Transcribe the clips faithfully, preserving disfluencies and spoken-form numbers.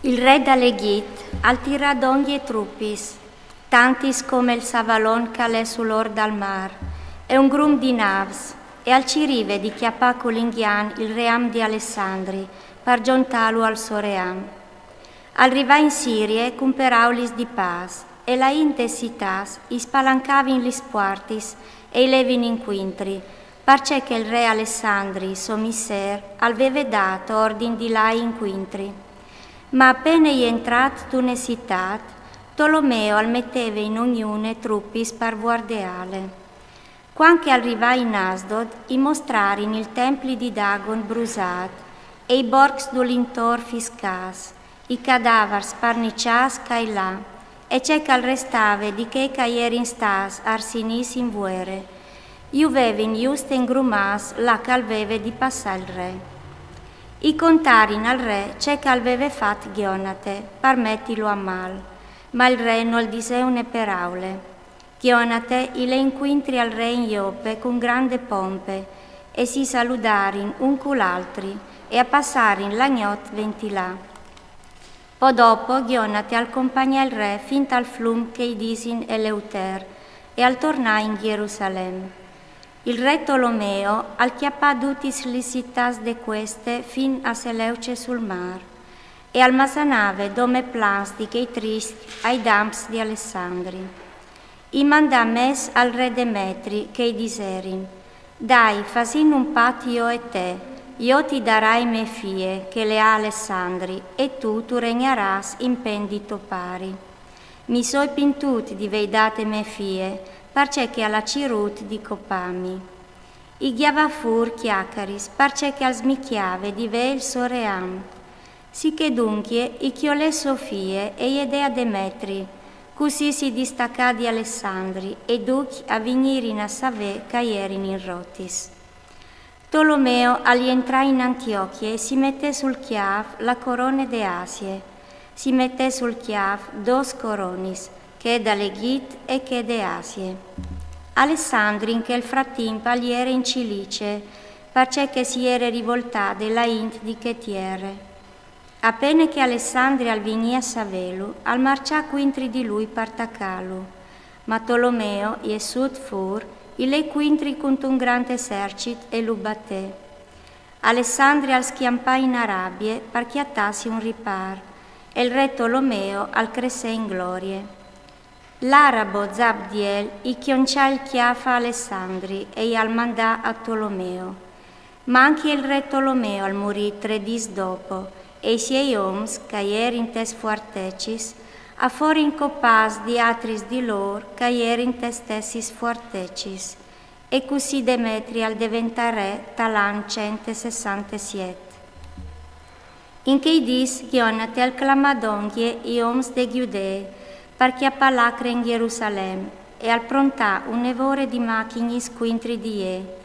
Il re dal Egjit al tirà dongje trupis, tantis come il savalon che al è sul ôr dal mâr, e un grum di nâfs, e al cirive di cjapâ cul ingjan il ream di Alessandri par zontâlu al so ream. Al rivà in Sirie cun peraulis di pâs, e la int des citâts i spalancavin lis puartis e i levin incuintri, parcè che il re Alessandri, so missêr, al veve dât ordin di lâi incuintri. Ma a pene jentrât tune citât, Tolomeo al meteve in ognune trupis par vuardeâle. Cuant che al rivà in Asdod, i mostrarin il templi di Dagon brusât e i borcs dulintor fiscâts, i cadavars sparniçâts ca e là, e ce che al restave di chei che a jerin stâts arsinîts in vuere. Ju vevin juste ingrumâts là che al veve di passâ il re. I contarin al re ce che al veve fat Gjonate par metilu a mâl, ma il re nol disè une peraule. Gjonate i lè incuintri al re in Jope cun grande pompe, e si saludarin un cul altri, e a passarin la gnot venti là. Po dopo Gjonate al compagnà il re fin tal flum che i disin Eleuter, e al tornà in Jerusalem. Il re Tolomeo al cjapà dutis lis citâts de cueste fin a Seleuce sul mâr, e al masanave dome plans di chei triscj ai damps di Alessandri. I mandà mès al re Demetri, che i diserin: Dai, fasìn un pat jo e te, jo ti darai mê fie, che le à Alessandri, e tu tu regnarâs in pen di to pari. Mi soi pintût di vei date mê fie, parcè che al à cirût di copâmi. I gjavà fûr cjacaris, parcè che al smicjave di vê il so ream. Sichè duncje i cjolè sô fie e je dè a Demetri, cussì si distacà di Alessandri e ducj a vignirin a savê che a jerin in rotis. Tolomeo al jentrà in Antiochie e si metè sul cjâf la corone de Asie. Si metè sul cjâf dôs coronis, chê dal Egjit e chê de Asie. Alessandri in chel fratimp al jere in Cilice, parcè che si jere rivoltade la int di chê tiere. A pene che Alessandri al vignì a savêlu, al marçà cuintri di lui par tacâlu. Ma Tolomeo, jessût fûr, i lè cuintri cuntun grant esercit e lu batè. Alessandri al scjampà in Arabie par cjatâsi un ripâr, e il re Tolomeo al cressè in glorie. L'arabo Zabdiel i cjonçà il cjâf a Alessandri e i al mandà a Tolomeo. Ma ancje il re Tolomeo al murì trê dîs dopo, e i siei oms, che a jerin tes fuartecis, a forin copâts di atris di lôr che a jerin tes stessis fuartecis, e cussì Demetri al deventà re tal an cent e sessantesiet. In chei dîs Gjonate al clamà dongje i oms de Gjudee par cjapâ l'acre in Jerusalem, e al prontà une vore di machignis cuintri di jê.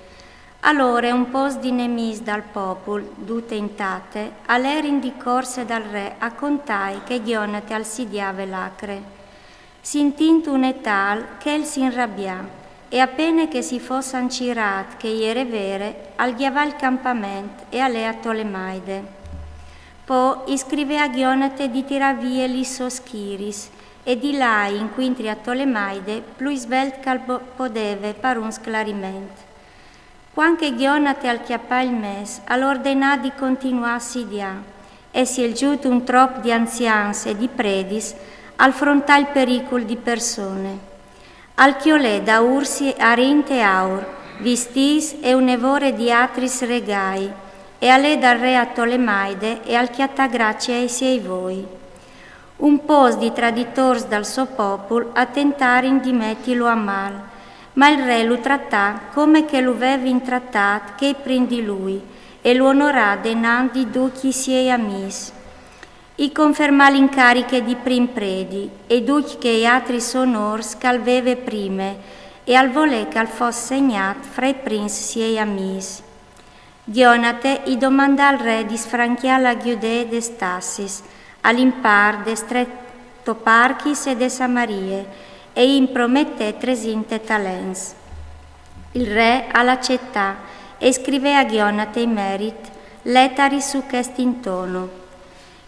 Alore un pôcs di nemîs dal popul, dute intate, a lerin di corse dal re a contâi che Gjonate al sidiave l'acre. Sintint une tâl, chel si inrabià, e a pene che si fos ancirât che e jere vere, al gjavà il campament e al lè a Tolemaide. Po i scrivè a Gjonate di tirâ vie lis sôs schiris e di lâi incuintri a Tolemaide plui svelt che al po-, podeve par un sclariment. Cuant che Gjonate al cjapà il mès, al ordenà di continuâ a sidiâ, e sielzût un trop di anzians e di predis, al frontà il pericul di persone. Al cjolè daûr si arint e aur, vistîts e une vore di atris regâi, e al lè dal re a Tolemaide e al cjatà gracie ai siei voi. Un pôcs di traditôrs dal so popul a tentarin di metilu a mâl, ma il re lu tratà come che lu vevin tratât chei prin di lui, e lu onorà denant di ducj i siei amîs. I confermà l'incariche di prin predi e ducj chei atris onôrs che al veve prime, e al volè che al fos segnât fra i prins siei amîs. Gjonate i domandà al re di sfrancjâ la Gjudee des tassis, al impar des trê toparchis e de Samarie, e i prometè tresinte talents. Il re al acetà e scrivè a Gjonate in merit letaris su chest intono.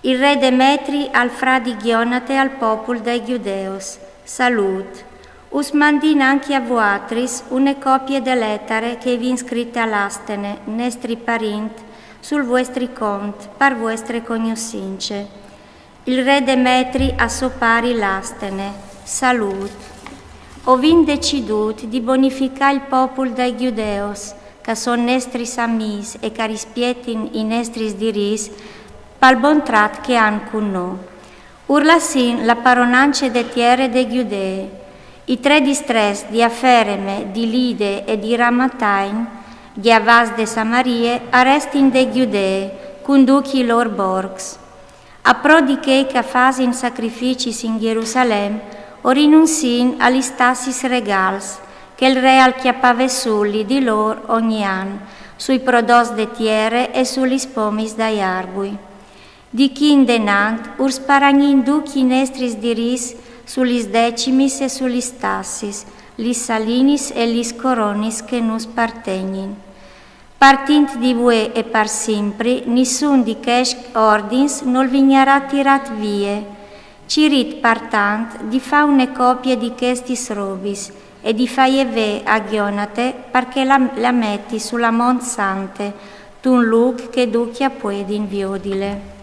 Il re Demetri al fradi Gionate al popul dai Giudeos: Salût. Us mandìn ancje a vuatris une copie de letare che i vin scrite a Lastene, nestri parint, sul vuestri cont, par vuestre cognossince. Il re Demetri a so pari Lastene: Salût. O vin decidût di bonificâ il popul dai Giudeos, che a son nestris amîs e che a rispietin i nestris dirîts, pal bon trat che a àn cun nô. Ur lassìn la paronance de tiere de Giudee. I trê distrets di Afereme, di Lide e di Ramatain, di a Vas de Samarie, a restin de Giudee, cun ducj i lôr borcs. A pro di chei che a fasin sacrificis in Gjerusalem, o rinunciìn a lis tassis regâls, che il re al cjapave sù li di lôr ogni an, sui prodots de tiere e su lis pomis dai arbui. Di chi indenant ur sparagnìn ducj i nestris dirîts su lis decimis e su lis tassis, lis salinis e lis coronis che nus partegnin. Partint di vuê e par simpri, nissun di chescj ordins nol vignarà tirât vie. Cirît partant di fâ une copie di chestis robis e di fâie vê a Gionate, par che la, la meti su la mont sante, tun lûc che ducj a puedin viodile.